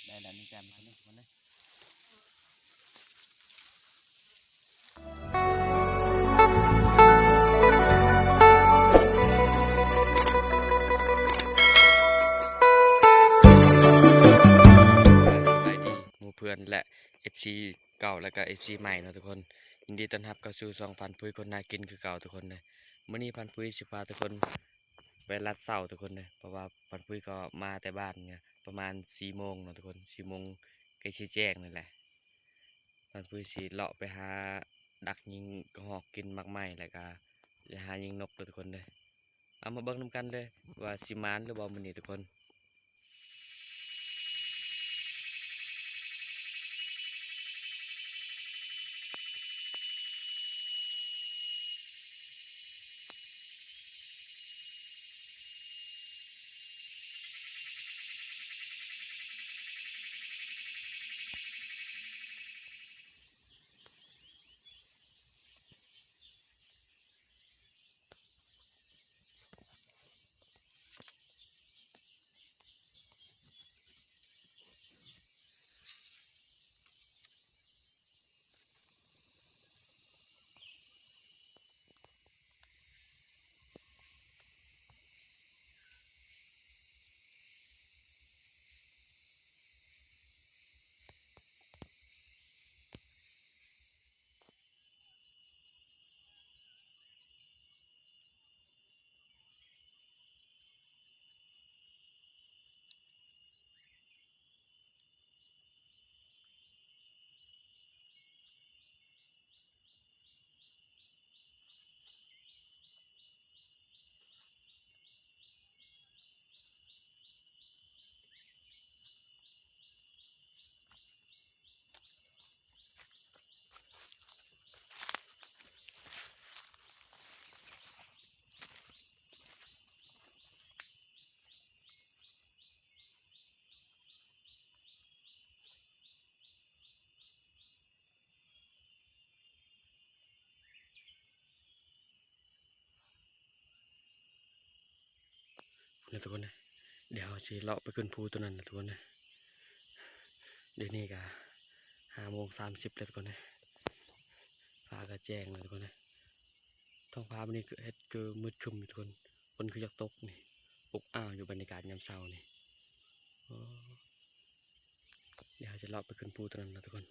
ໄດ້ແລ້ວ ນີ້ແຕ້ມ ມາເລີຍ ມາເລີຍ. ສະບາຍດີໝູ່ເພື່ອນ ແລະ ເອັຟຊີເກົ່າ ແລະກະເອັຟຊີໃໝ່ເນາະທຸກຄົນ, ຍິນດີຕ້ອນຮັບເຂົ້າສູ່ຊ່ອງພານປຸ້ຍຄົນຫາກິນຄືເກົ່າທຸກຄົນເດີ. ມື້ນີ້ພານປຸ້ຍຊິພາທຸກຄົນໄປລັດເຊົາທຸກຄົນເດີ ເພາະວ່າພານປຸ້ຍກໍມາແຕ່ບ້ານປະມານສີ່ໂມງເນາະທຸກຄົນ, ສີ່ໂມງໃກ້ຊິແຈ້ງນີ້ແຫຼະ. ພານປຸ້ຍຊິເລາະໄປຫາດັກຍິງກະຮອກກິນໝາກໄມ້ ແລະກະຊິຫາຍິງນົກເດີທຸກຄົນເດີ. ເອົາມາເບິ່ງນຳກັນເລີຍວ່າຊິໝານຫຼືບໍ່ມື້ນີ້ທຸກຄົນ. ພຸ້ນນະທຸກຄົນເອີຍ, ດຽວເຮົາຊິເລາະໄປຂຶ້ນພູຕົວນັ້ນນະທຸກຄົນເອີຍ. ດຽວນີ້ກະຫ້າໂມງສາມສິບແລ້ວທຸກຄົນເອີຍ, ຟ້າກະແຈ້ງແລ້ວທຸກຄົນເອີຍ. ທ້ອງຟ້າມື້ນີ້ຄືເຮັດຄືມືດຄຶ້ມຢູ່ທຸກຄົນ, ຝົນຄືຢາກຕົກນີ້, ອົບອ້າວຢູ່ບັນຍາກາດຍາມເຊົ້ານີ້. ໂອ້ ດຽວເຮົາຈະເລາະໄປຂຶ້ນພູຕົວນັ້ນເນາະທຸກຄົນ.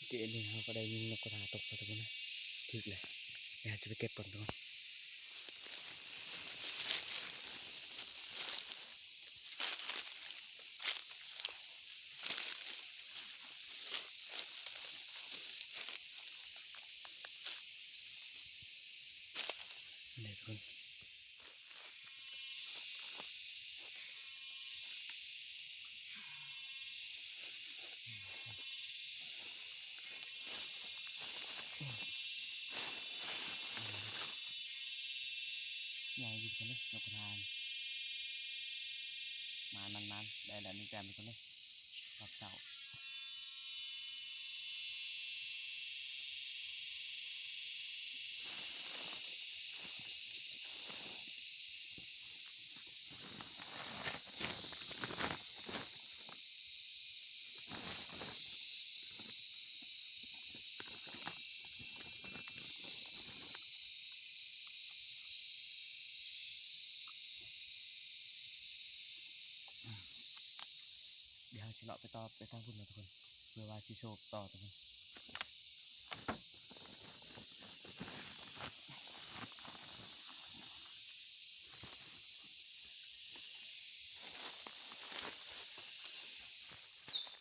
ເມື່ອກີ້ນີ້ເຮົາກໍໄດ້ຍິງນົກກະທາຕົກແລ້ວທຸກຄົນເອີຍ, ຖືກແລ້ວ. ດຽວເຮົາຈະໄປເກັບກ່ອນທຸກຄົນ. ນີ້ທຸກຄົນ. ໃຫຍ່ຢູ່ເດ້ ນົກກະທາ. ມານໆໆ ໄດ້ແລ້ວ ນີ້ແຕ້ມຢູ່ເດ້ ຮອດເຊົ້າ. ເລາະໄປຕໍ່ໄປທາງພຸ້ນເນາະທຸກຄົນ ເພື່ອວ່າຊິໂຊກຕໍ່ທຸກຄົນ.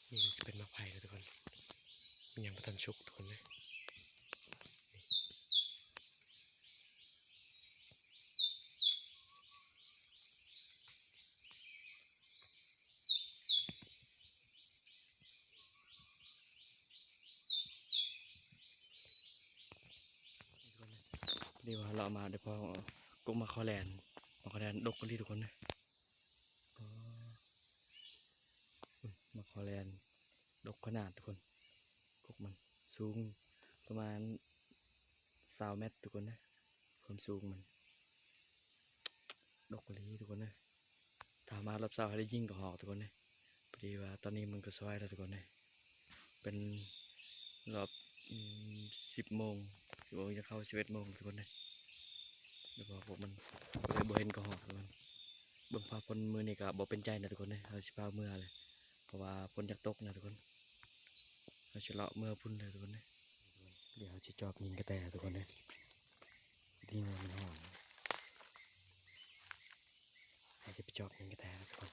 ນີ້ກໍຈະເປັນໝາກໄຜ່ເນາະທຸກຄົນ ມັນຍັງບໍ່ທັນສຸກທຸກຄົນເດີ. ນີ້ທຸກຄົນເດີ ພໍດີວ່າເລາະມາໄດ້ພໍກົກໝາກຄໍ່ແລນ ໝາກຄໍ່ແລນດົກອີ່ຫຼີທຸກຄົນເດີ. ອືມ ໝາກຄໍ່ແລນດົກຂະໜາດທຸກຄົນ ກົກມັນສູງປະມານຊາວແມັດທຸກຄົນເດີ ຄວາມສູງມັນ ດົກອີ່ຫຼີທຸກຄົນເດີ. ຖ້າມາລອບເຊົ້າໃຫ້ໄດ້ຍິງກະຮອກທຸກຄົນເດີ ພໍດີວ່າຕອນນີ້ມັນກໍສວາຍແລ້ວທຸກຄົນເດີ ເປັນລອບ ອືມ ສິບໂມງ ສິບໂມງຈະເຂົ້າສິບເອັດໂມງທຸກຄົນເດີ. ແລ້ວກໍພວກມັນກໍເລີຍບໍ່ເຫັນກະຮອກທຸກຄົນ. ເບິ່ງຟ້າຝົນມື້ນີ້ກໍບໍ່ເປັນໃຈນະທຸກຄົນເດີ ເຮົາຊິພາເມືອແຫຼະ ເພາະວ່າຝົນຢາກຕົກນະທຸກຄົນ. ເຮົາຊິເລາະເມືອພຸ້ນເລີຍທຸກຄົນເດີ. ດຽວເຮົາຊິຈອບຍິງກະແຕທຸກຄົນເດີ ຍິງວ່າມັນຮ້ອນ ເຮົາຊິໄປຈອບຍິງກະແຕທຸກຄົນ.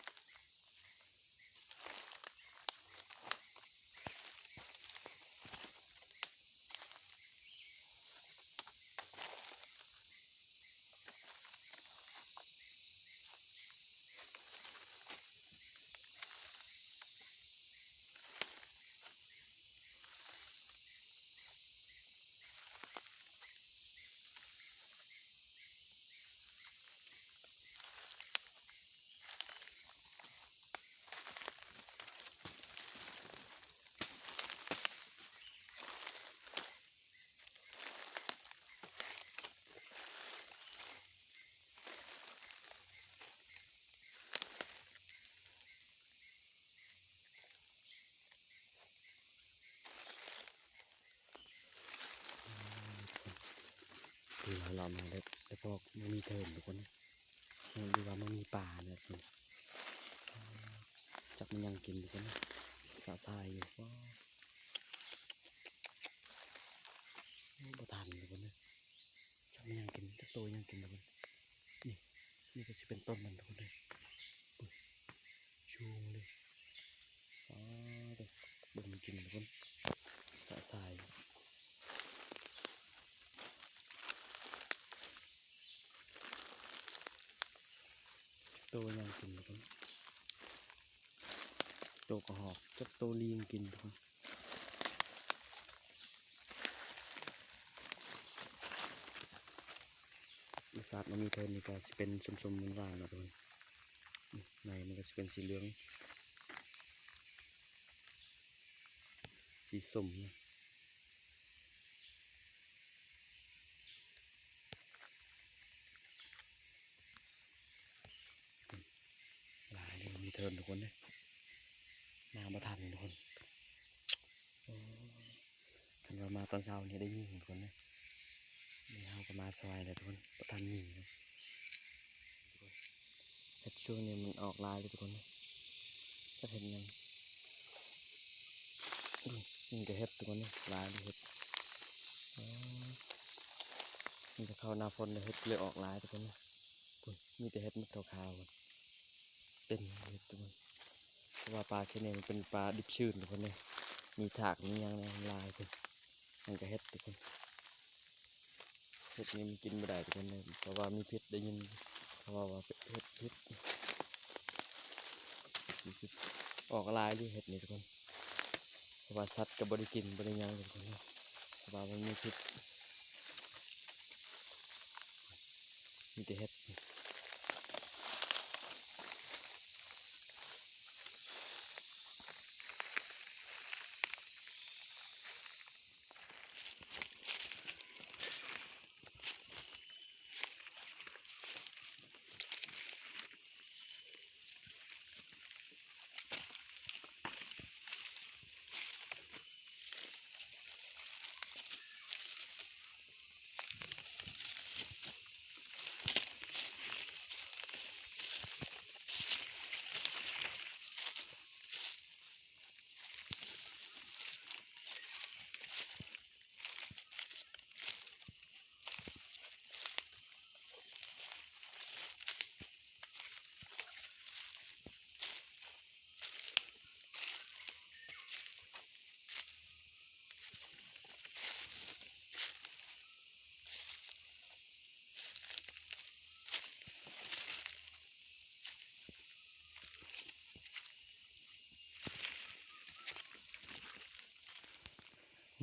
ຄືເຮົາເລາະມາໄດ້ ໄດ້ປອກໝາກມີເທີນທຸກຄົນ ຫຼືວ່າໝາກມີປ່ານະທຸກຄົນ. ຈັກມັນຫຍັງກິນທຸກຄົນ ສະສາຍຢູ່. ໂອ້ ບໍ່ທັນທຸກຄົນເອີຍ ຈັກມັນຫຍັງກິນ ຈັກໂຕຫຍັງກິນທຸກຄົນ. ນີ້ ນີ້ກໍຊິເປັນຕົ້ນມັນທຸກຄົນເອີຍ ປຸ້ນ ສູງເລີຍ. ອໍ ເບິ່ງມັນກິນທຸກຄົນ ສະສາຍ. ໂຕຫຍັງກິນທຸກຄົນ ໂຕກະຮອກ ຈັກໂຕລີງກິນທຸກຄົນ. ລະສາດໝາກມີເທີນນີ້ກະຊິເປັນສົ້ມໆຫວານໆເນາະທຸກຄົນ ໃນມັນກະຊິເປັນສີເຫຼືອງ ສີສົ້ມນະ. ຫຼາຍເດີ ມີເທີນທຸກຄົນເດີ ມາບໍ່ທັນທຸກຄົນ. ໂອ້ ຄັນວ່າມາຕອນເຊົ້ານີ້ໄດ້ຍິງທຸກຄົນເດີ ນີ້ເຮົາກໍມາສວາຍແລ້ວທຸກຄົນ ບໍ່ທັນຍິງເດີ. ເຫັດຊ່ວງນີ້ມັນອອກຫຼາຍເດີທຸກຄົນເດີ ຈັກເຫັດຫຍັງ. ນີ້ກໍເຫັດທຸກຄົນເດີ ຫຼາຍເດີເຫັດ. ອໍ ນີ້ກໍເຂົ້າໜ້າຝົນແລ້ວ ເຫັດກໍເລີຍອອກຫຼາຍທຸກຄົນເດີ. ພຸ້ນ ມີແຕ່ເຫັດເມັດຂາວໆ ເຕັມເຫັດທຸກຄົນ. ເພາະວ່າປ່າເຂດນີ້ມັນເປັນປ່າດິບຊື້ນທຸກຄົນເດີ ມີທາກມີຫຍັງຫຼາຍພຸ້ນ. ມັນກໍເຫັດທຸກຄົນ ເຫັດນີ້ມັນກິນບໍ່ໄດ້ທຸກຄົນເດີ ເພາະວ່າມີພິດ ໄດ້ຍິນເຂົາເວົ້າວ່າເຫັດພິດ. ອອກຫຼາຍເລີຍເຫັດນີ້ທຸກຄົນ ເພາະວ່າສັດກໍບໍ່ໄດ້ກິນ ບໍ່ໄດ້ຫຍັງເລີຍທຸກຄົນເດີ ເພາະວ່າມັນມີພິດ. ມີແຕ່ເຫັດ.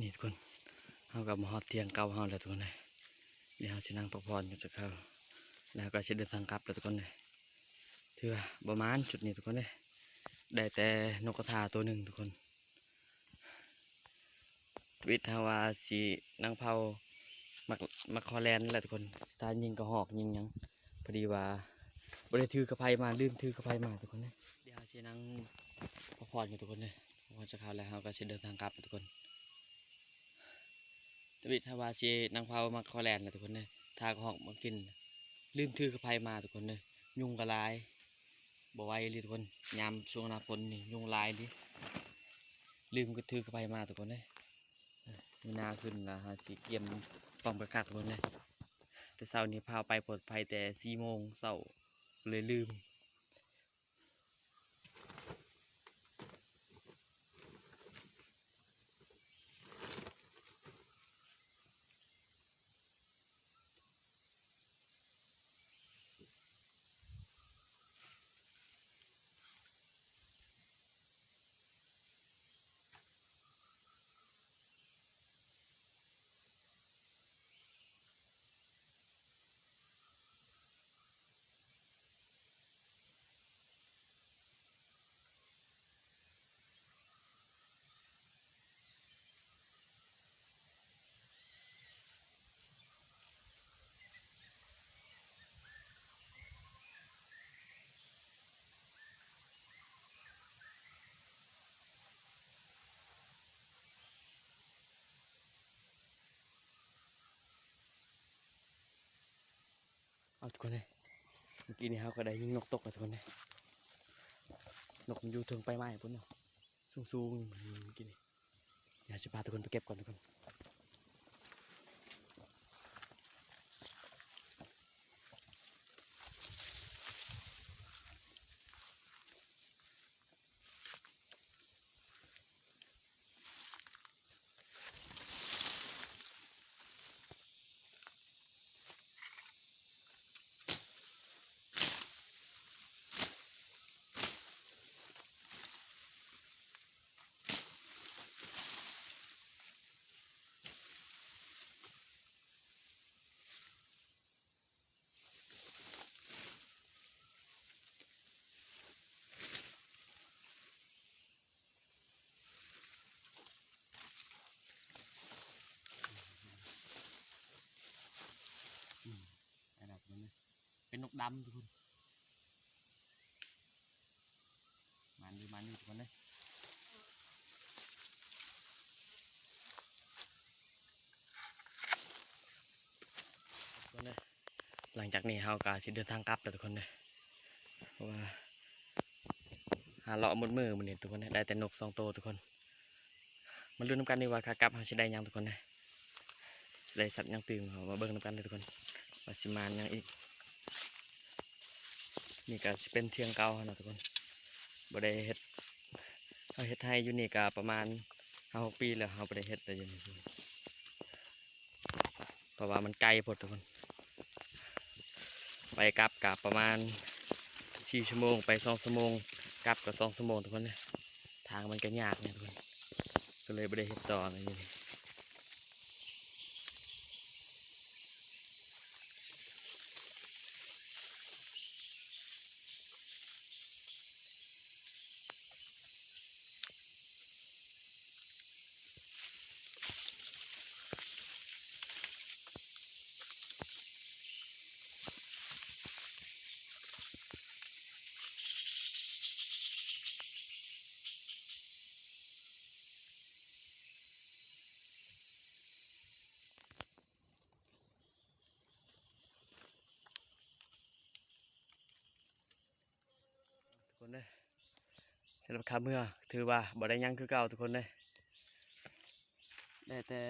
ນີ້ທຸກຄົນ ເຮົາກໍມາຮອດທ່ຽງເກົ່າເຮົາແລ້ວທຸກຄົນເອີຍ. ດຽວເຮົາຊິນັ່ງພັກຜ່ອນກັນສັກຄາວ ແລ້ວເຮົາກໍຊິເດີນທາງກັບແລ້ວທຸກຄົນເອີຍ. ຖືວ່າບໍ່ໝານຊຸດນີ້ທຸກຄົນເອີຍ ໄດ້ແຕ່ນົກກະທາໂຕໜຶ່ງທຸກຄົນ. ທຳອິດເຮົາວ່າຊິນັ່ງເຜົາໝາກ ໝາກຄໍແລນແຫຼະທຸກຄົນ ຖ້າຍິງກະຮອກຍິງຫຍັງ. ພໍດີວ່າບໍ່ໄດ້ຖືກະໄພມາ ລືມຖືກະໄພມາທຸກຄົນເອີຍ. ດຽວເຮົາຊິນັ່ງພັກຜ່ອນກັນທຸກຄົນເອີຍ ພັກຜ່ອນສັກຄາວແລ້ວເຮົາກໍຊິເດີນທາງກັບທຸກຄົນ. ທຳອິດເຮົາວ່າຊິນັ່ງເຜົາໝາກຄໍແລນແຫຼະທຸກຄົນເອີຍ ຖ້າກະຮອກມາກິນ ລືມຖືກະໄພມາທຸກຄົນເອີຍ. ຍຸງກໍຫຼາຍ ບໍ່ໄຫວອີ່ຫຼີທຸກຄົນ ຍາມຊ່ວງໜ້າຝົນນີ້ຍຸງຫຼາຍອີ່ຫຼີ ລືມກະຖືກະໄພມາທຸກຄົນເອີຍ. ມີນາຂຶ້ນລະ ເຮົາຊິກຽມປ້ອງກັນຄັກທຸກຄົນເອີຍ. ແຕ່ເຊົ້ານີ້ພາໄປໂພດໄພແຕ່ສີ່ໂມງເຊົ້າ ເລີຍລືມ. ເອົາທຸກຄົນເອີຍ ເມື່ອກີ້ນີ້ເຮົາກໍໄດ້ຍິງນົກຕົກແລ້ວທຸກຄົນເອີຍ. ນົກມັນຢູ່ເທິງປາຍໄມ້ພຸ້ນເນາະ ສູງໆ ເມື່ອກີ້ນີ້. ດຽວຊິພາທຸກຄົນໄປເກັບກ່ອນທຸກຄົນ. ເປັນນົກດຳທຸກຄົນ. ມານີ້ ມານີ້ທຸກຄົນເດີ ທຸກຄົນເດີ. ຫຼັງຈາກນີ້ເຮົາກໍຊິເດີນທາງກັບແລ້ວທຸກຄົນເດີ ເພາະວ່າຫາເລາະໝົດມື້ມື້ນີ້ທຸກຄົນເດີ ໄດ້ແຕ່ນົກສອງໂຕທຸກຄົນ. ມາລຸ້ນນຳກັນດີວ່າຂາກັບເຮົາຊິໄດ້ຫຍັງທຸກຄົນເດີ ຊິໄດ້ສັດຫຍັງຕື່ມ ເຮົາມາເບິ່ງນຳກັນເດີທຸກຄົນ ວ່າຊິມາຫຍັງອີກ. ນີ້ກໍຊິເປັນຖຽງເກົ່າຫັ້ນນະທຸກຄົນ ບໍ່ໄດ້ເຮັດ ເຮົາເຮັດໄຮ່ຢູ່ນີ້ກໍປະມານຫ້າຫົກປີແລ້ວ ເຮົາບໍ່ໄດ້ເຮັດແລ້ວຢູ່ນີ້ ເພາະວ່າມັນໄກໂພດທຸກຄົນ ໄປກັບກໍປະມານສີ່ຊົ່ວໂມງ ໄປສອງຊົ່ວໂມງ ກັບກໍສອງຊົ່ວໂມງທຸກຄົນເດີ. ທາງມັນກໍຍາກນະທຸກຄົນ ກໍເລີຍບໍ່ໄດ້ເຮັດຕໍ່ນະຢູ່ນີ້. ທຸກຄົນເດີ ສຳລັບຄ່າເມືອຖືວ່າບໍ່ໄດ້ຫຍັງຄືເກົ່າທຸກຄົນເດີ ໄດ້ແຕ່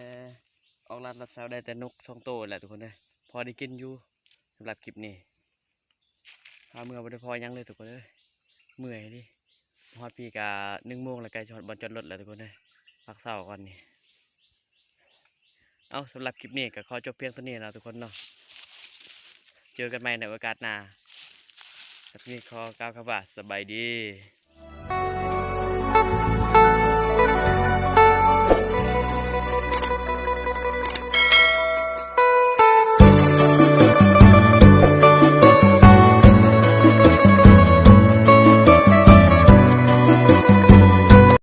ອອກລາດລັບເຊົາ ໄດ້ແຕ່ນົກສອງໂຕແຫຼະທຸກຄົນເດີ ພໍໄດ້ກິນຢູ່. ສຳລັບຄລິບນີ້ ພາເມືອບໍ່ໄດ້ພໍຫຍັງເລີຍທຸກຄົນເອີຍ ເມື່ອຍເດ ຮອດພີ້ກະໜຶ່ງໂມງແລ້ວ ໃກ້ຊິຮອດບ່ອນຈອດລົດແລ້ວທຸກຄົນເອີຍ ພັກເຊົາກ່ອນນີ້. ເອົາ ສຳລັບຄລິບນີ້ກໍຂໍຈົບພຽງເທົ່ານີ້ເນາະທຸກຄົນເນາະ ເຈີກັນໃໝ່ໃນໂອກາດໜ້າ ຄລິບນີ້ຂໍກ່າວຄຳວ່າສະບາຍດີ.